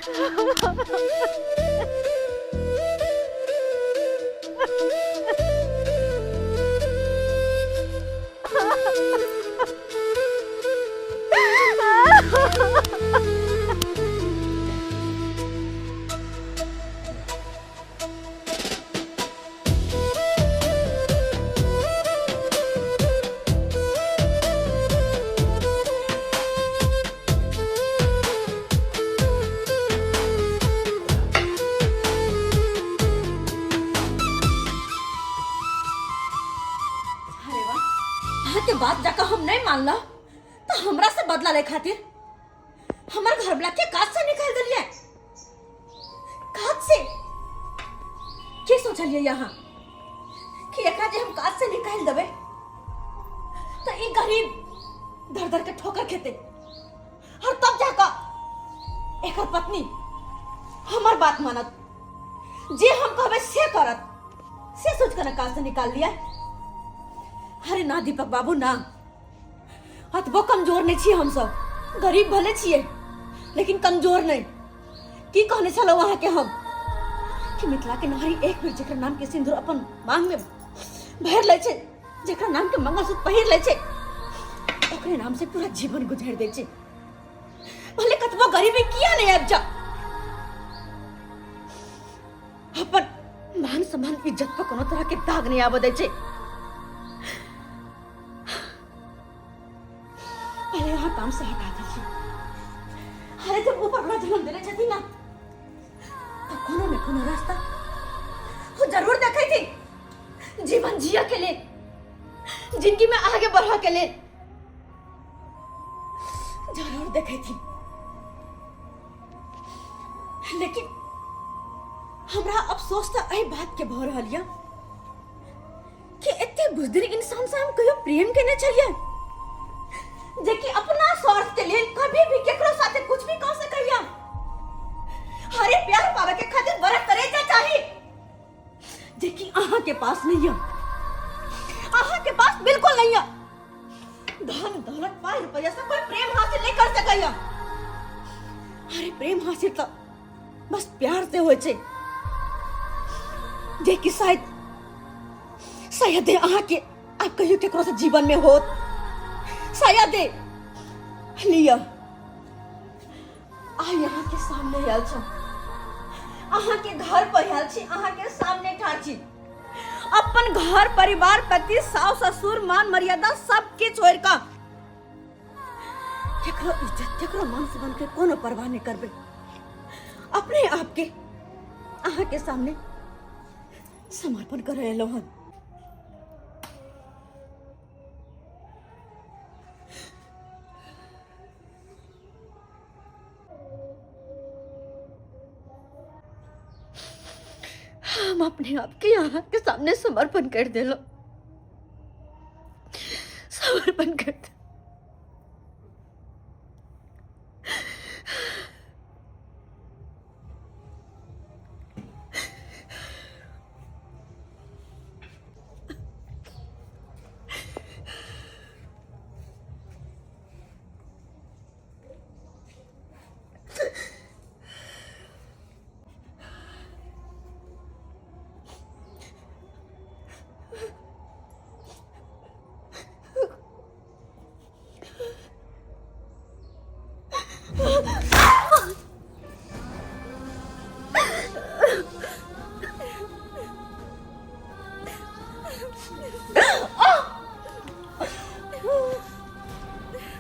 अरे वाह, अहाँके बात जाकर हम नहीं मानल तो हमरा से बदला ले खातिर हमर घर वाला के काज से निकाल दिलिए। काज से की सोचलिए यहाँ कि एकरा जे हम काज से निकाल देबै तो ई गरीब दर दर के ठोकर खेते और तब जाकर एकर पत्नी हमर बात मानत, जे हम कहबै से करत, से सोच कर काज से निकाल लिया। अरे ना दीपक बाबू ना, अतबो कमजोर नहीं छियै हम सब, गरीब भले छियै लेकिन कमजोर नहीं। की कहने छलहुँ अहाँके हम कि मिथिला के नारी एक बेर जकर नाम के सिंदूर अपन मांग में भरि लै छै, जकर नाम के मंगलसूत्र पहिर लै छै, ओकरे नाम से पूरा जीवन गुजारि दै छै, भले कतबो गरीबी किया नहीं आबि जा, अपन मान सम्मान इज्जत पर कोनो तरह के दाग नहीं आबऽ दै छै। पहले यहाँ काम से हटा दीजिए। अरे जब ऊपर वाला जन्म देने छथिन ना तो कोनो ने कोनो रास्ता वो जरूर देखे थी जीवन जिया के लिए, जिंदगी में आगे बढ़ा के लिए जरूर देखे थी। लेकिन हमरा अफसोस तो एहि बात के भऽ रहल यऽ कि एते बुजदिल इंसान से हम कहियो प्रेम केने छलियै जे कि अपना स्वार्थ के लेल कभी भी केकरो साथे कुछ भी कह सकैया। अरे प्यार पावे के खातिर बड़ा करेजा चाही जे कि अहाँ के पास नहीं है, अहाँ के पास बिल्कुल नहीं है। धन दौलत पाई रुपया से कोई प्रेम हासिल नहीं कर सकैया। अरे प्रेम हासिल तो बस प्यार से होइ छै जे कि शायद शायद अहाँके आब कहियो केकरो से जीवन में होत शायद। लिअ आइ अहाँके सामने आयल छी, अहाँके घर पर आयल छी, अहाँके सामने ठाढ़ छी, अपन घर परिवार पति सास ससुर मान मर्यादा सब के छोड़ कऽ केकरो इज्जत केकरो मान सम्मान के कोनो परवाह नहीं करबे, अपने आप के अहाँ के सामने समर्पण करे एलहुँ हन। हम अपने आप के अहाँ के सामने समर्पण कर देलो, समर्पण कर दे।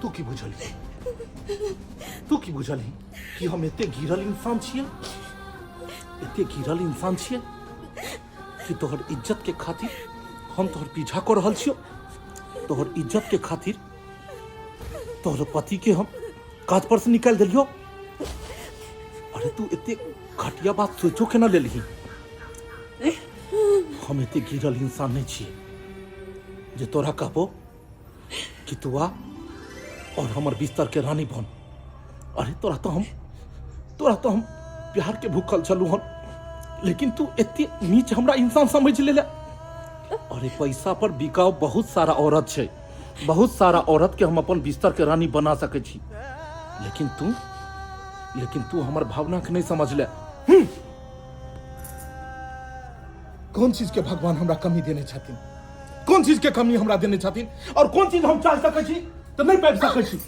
तू की बुझलही, तू की बुझलही कि हम एते गिरल इंसान छियै, एते गिरल इंसान छियै कि तोहर इज्जत के खातिर हम तोहर पीछा कर रहल छियो, तोहर इज्जत के खातिर तोहर पति के हम काज पर से निकाल देलियो। अरे तू एते घटिया बात सोचो के ना लेलही। हम एते गिरल इंसान नहीं छियै जे तोरा कहबो कि तू आ और हमर बिस्तर के रानी बन। अरे तोरा तो हम प्यार के भूखल छलू हन, लेकिन तू एते नीच हमरा इंसान समझ लेले। अरे पैसा पर बिकाऊ बहुत सारा औरत छै, बहुत सारा औरत के हम अपन बिस्तर के रानी बना सकै छी, लेकिन तू लेकिन तू हमर भावना के नहीं समझले। कोन चीज के भगवान हमरा कमी देने छथिन, कोन चीज के कमी हमरा देने छथिन, और कोन चीज हम चाह सकै छी तऽ नहीं पाबि सकै छी।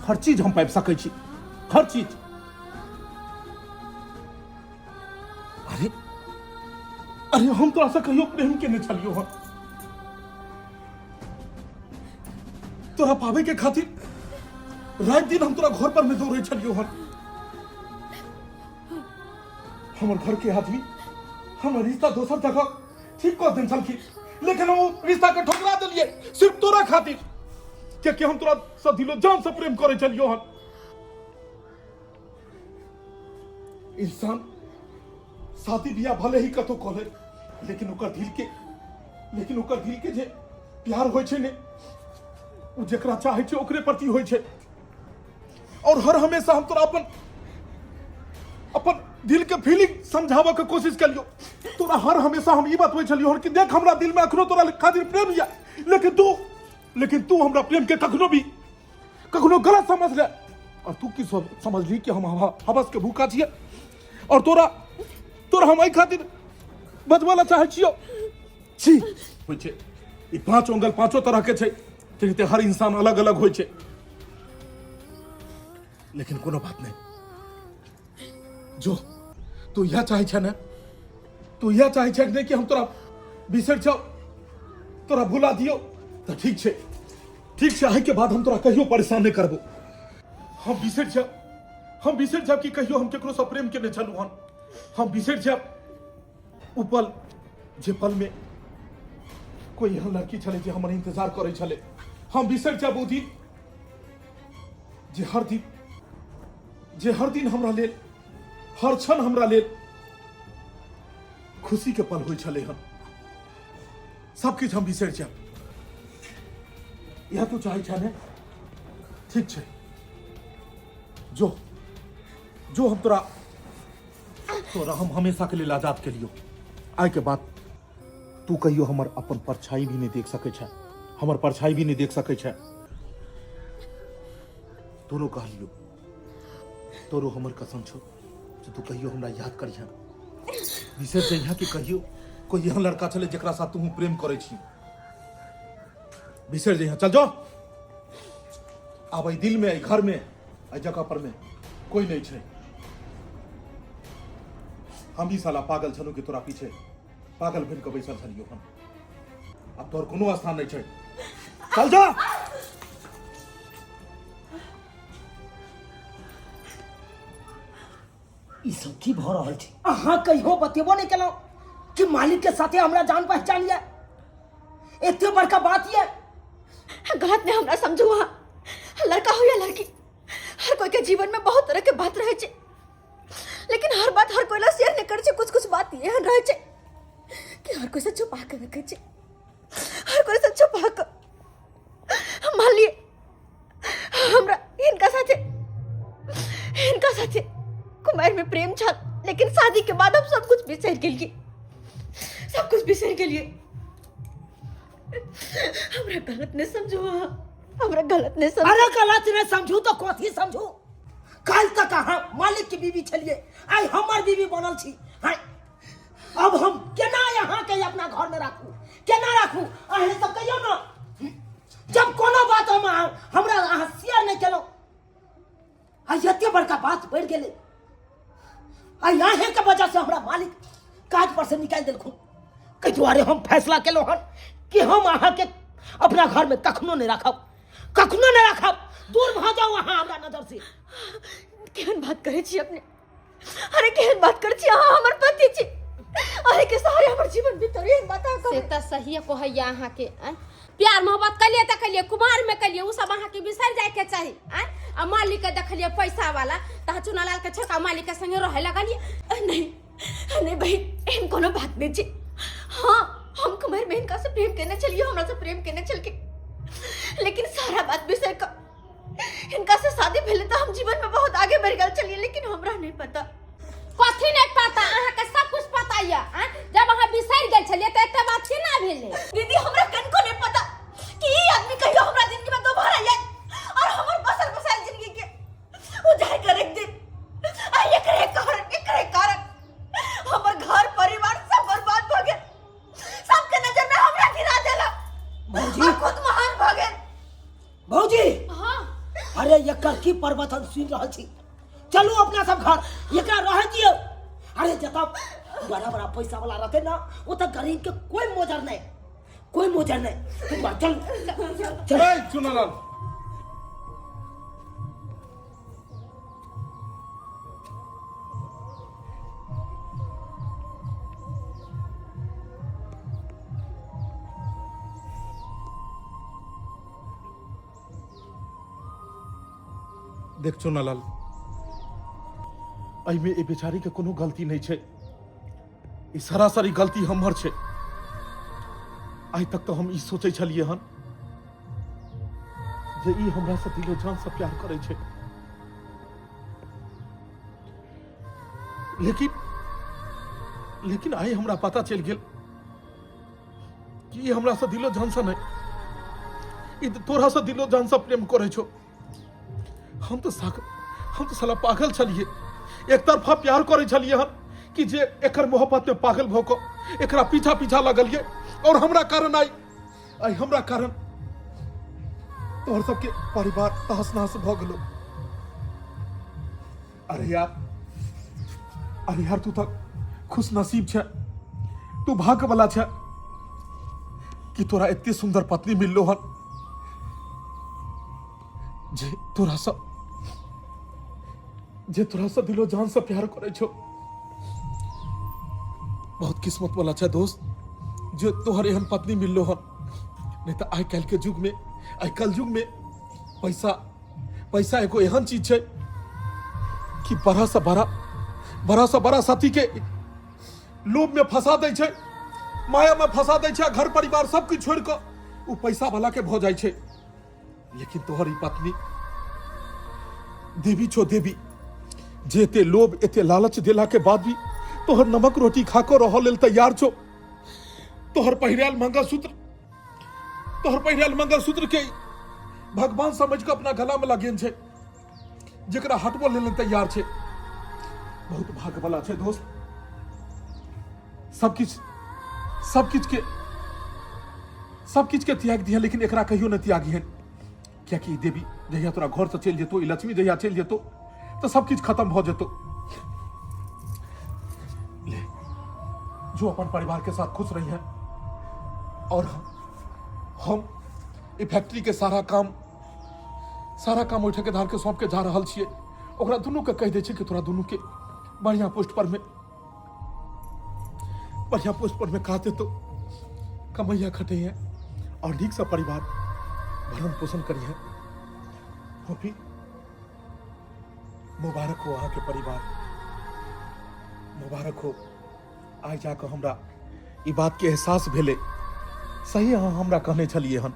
हर चीज हम पाबि सकै छी, हर चीज। अरे अरे हम तोरा से कहियो प्रेम केने छलियो हन? तोरा पावे के खातिर रात दिन हम तोरा घर पर में दौड़े छलियो हन। हमर घर के आदमी हमर रिश्ता दोसर जगह ठीक कऽ देने छलखिन, लेकिन हम ओ रिश्ता के ठुकरा देलिए सिर्फ तोरा खातिर, कियाकि हम तोरा से दिलो जान से प्रेम करे छलियो हन। इंसान शादी बियाह भले ही कतौ कऽ ले, लेकिन ओकर दिल के, लेकिन ओकर दिल के जे प्यार होइ छै ने, ओ जेकरा चाहे छै ओकरे प्रति होइ छै। और हर हमेशा हम तोरा अपन अपन दिल के फीलिंग समझाबऽ के कोशिश कलियो। तोरा हर हमेशा हम ई बतबै छलियो कि देख हमरा दिल में अखनो तोरा खातिर प्रेम या, लेकिन तू हमरा प्रेम के कखनो भी कखनो गलत समझ ले। और तू की समझली कि हम हवस के भूखा छियै और तोरा तोरा हम एहि खातिर बचबै ला चाहै छियौ? छी होइ छै ई पांच ओंगल पांचो तरह के छै, तेनाहिते हर इंसान अलग अलग होइ छै। लेकिन कोनो बात नहीं, जो तू यह चाहे छै ने, तू यह चाहे छै ने कि हम तोरा बिसरि जाओ, तोरा भुला दियो, तऽ ठीक छै, ठीक छै, के बाद हम तोरा कहियो परेशान नहीं करबो। हम बिसरि जाब, हम बिसरि जाब कि कहियो हम केकरो से प्रेम केने छलहुँ हन। हम बिसरि जाब उ पल जे पल में कोई एहन लड़की छलै जे हमर इंतजार करै छलै। हम बिसरि जाब उ दिन जे हर दिन, जे हर दिन हमरा लेल, हर क्षण हमरा लेल खुशी के पल होइ छलै हन। सब किछु हम बिसरि जायब, इएह तू चाहै छह ने? ठीक छै, जो जो हम तोरा तोरा हम हमेशा के लेल आजाद केलियो। आइ के बाद तू कहियो हमर अपन परछाई भी नहीं देख सकै छै, हमर परछाई भी नहीं देख सकै छै। तोरो कहलियो, तोरो हमर कसम छौ जे तू कहियो हमरा याद करिहे, बिसरि जइहे कि कहियो कोई एहन लड़का छलै जकरा साथ तू प्रेम करै छी, बिसरि जइहे। चल जो, आब एहि दिल में, एहि घर में, एहि जगह पर में कोई नहीं छै। हम ही साला पागल छलहुँ कि तोरा पीछे पागल बनि कऽ बैसल छलियौ हम। आब तोहर कोनो स्थान नहीं छै, चल जा। ई सब की भऽ रहल छै? अहाँ कहियो बतेबो नहि केलहुँ कि मालिक के साथे हमरा जान पहचान यऽ, एते बड़का बात यऽ। गलत नहीं हमरा समझू, अहाँ लड़का हो या लड़की, हर कोई के जीवन में बहुत तरह के बात रहे छै, लेकिन हर बात हर कोई ला शेयर नहीं करे छै। कुछ कुछ बात एहन रहे छै कि हर कोई से छुपा के रखे छै, हर कोई से छुपा के। मान लिए हमरा हिनका साथे कुमार में प्रेम छल, लेकिन शादी के बाद हम सब कुछ बिसरि गेलिए, सब कुछ बिसरि गेलिए। हमरा गलत नहीं समझू अहाँ, हमरा गलत नहीं समझू। अरे गलत नहीं समझू तो कथी समझू? काल्हि तक अहाँ मालिक के बीवी छलिए, आइ हमर बीवी बनल छी। हाय, अब हम केना यहाँ के अपना घर में राखू, केना राखू? अहीं सब कहियो ना, जब कोनो बात हम हमरा अहाँ शेयर नहीं केलहुँ, आ एते बड़का बात बढ़ि गेलै, आ अहें के वजह से हमरा मालिक काज पर से निकालि देलखुन। ताहि दुआरे हम फैसला केलहुँ हन कि हम अहाँके अपना घर में कखनो नहीं राखब, कखनो नहीं राखब। दूर भऽ जाउ अहाँ हमरा नजर से। केहन बात करै छी अपने? अरे केहन बात करै छी अहाँ? हमर पति छी, अरे के सहारे हमर जीवन बीतल, एहन बात अहाँ से कहबै? तऽ सहिए कहैया अहाँके। आँय, प्यार मोहब्बत कलिए तऽ कलिए, कुमार में कलिए, ओ सब अहाँके बिसरि जायके चाही। आँय, आ मालिक के देखलिए पैसा वाला तऽ चुनालाल के छोड़का मालिक के संगे रहे लगलिए। नहीं नहीं बहन, एहन कोनो बात नहीं छै। हाँ, हम कुमार में हिनका से प्रेम केने छलिए, हमरा से प्रेम केने छलखिन, लेकिन सारा बात बिसरि कऽ हिनका से शादी भेलै तऽ हम जीवन में बहुत आगे बढ़ि गेल छलिए, लेकिन हमरा नहीं पता। कथी नहीं पता? अहाँके सब कुछ पता यऽ। आँय, जब अहाँ बिसरि गेल छलियै तऽ एते बात केना भेलै? दीदी, हमरा कनको नहीं पता कि ई आदमी कहियो हमरा जिंदगी में दोबारा आयल और हमर बसल बसायल जिंदगी के उजाड़ कर रख दे। एकर की प्रवचन सुनि रहल छी। चलू अपना सब घर, एकरा रहे दियौ। अरे जतऽ बड़ा बड़ा पैसा वाला रहते ना, ओतऽ गरीब के कोई मोजर नहीं, कोई मोजर नहीं। तुम बात चल चल। ए, चुनालाल, देख चुनालाल, एहिमे ए बेचारी के कोनो गलती नहीं छै, ई सरासरी गलती हमर छै। आइ तक तो हम ई सोचै छलियै हन जे ई हमरा से दिलो जान से प्यार करै छै, लेकिन लेकिन आइ हमरा पता चलि गेल कि ई हमरा से दिलो जान से नहीं, ई तोरा से दिलो जान से प्रेम करै छौ। हम तो साला पागल छलिए, एक तरफा प्यार करै छलिए हन कि जे एकर मोहब्बत में पागल भऽ कऽ एकरा पीछा पीछा लगलिए, और हमरा कारण आई आई हमरा कारण तोहर सबके परिवार तहस नहस भऽ गेलो। अरे यार, अरे यार, तू तऽ खुश नसीब छै, तू भाग्य वाला छै कि तोरा एते सुंदर पत्नी मिललो हन जे तोरा सँ जे तोरा सँ दिलो जान से प्यार करै छौ। बहुत किस्मत वाला छै दोस्त जे तोहर एहन पत्नी मिललो हन, नहीं तऽ आइ काल्हि के युग में, आइ कल युग में पैसा पैसा एगो एहन चीज छै कि बड़ा से बड़ा बड़ा से बड़ा साथी के लोभ में फंसा दै छै, माया में फंसा दै छै, घर परिवार सब किछु छोड़ि कऽ ओ पैसा वाला के भऽ जाइ छै। लेकिन तोहर ई पत्नी देवी छो देवी, जे एते लोभ एते लालच देला के बाद भी तोहर नमक रोटी खा कऽ रहऽ लेल तैयार छो। तोहर पहिरायल मंगलसूत्र, तोहर पहिरायल मंगलसूत्र के भगवान समझ के अपना गला में लगेन छै, जेकरा हटबो लेल तैयार छै। बहुत भाग्य वाला छै दोस्त, सब किछु सब किछु के सब किछु के त्याग दिहे, लेकिन एकरा कहियो नहि त्यागिहन, कियाकि ई देवी जहिया तोरा घर से चलि जेतो, ई लक्ष्मी जहिया चलि जेतो, तऽ सब किछु खत्म भऽ जेतो। ले, जो अपन परिवार के साथ खुश रही है, और हम ई फैक्ट्री के सारा काम ओहि ठेकेदार के सौंप के जा रहल छियै। ओकरा दुनू के कहि दै छियै कि तोरा दुनू के बढ़िया पोस्ट पर में, बढ़िया पोस्ट पर में काज देतो, कमैया खटे है और नीक से परिवार भरण पोषण करी है। फोफी, मुबारक हो अहाँ के परिवार, मुबारक हो। आइ जाकऽ हमरा ई बात के एहसास भेलै, सही अहाँ हमरा कहने छलियै हन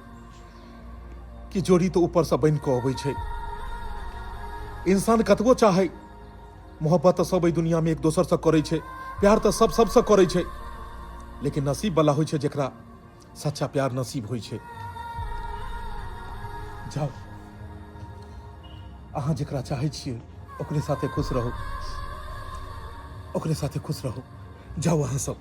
कि जोड़ी तऽ ऊपरसँ बनि कऽ अबै छै। इंसान कतबो चाहै, मोहब्बत तऽ सब एहि दुनियामे एक दोसरसँ करै छै, प्यार तऽ सब सबसँ करै छै, लेकिन नसीब वाला होइ छै जेकरा सच्चा प्यार नसीब होइ छै। जाउ, अहाँ जेकरा चाहै छियै ओकरे साथे खुश रहू, ओकरे साथे खुश रहू। जाउ अहाँ सब।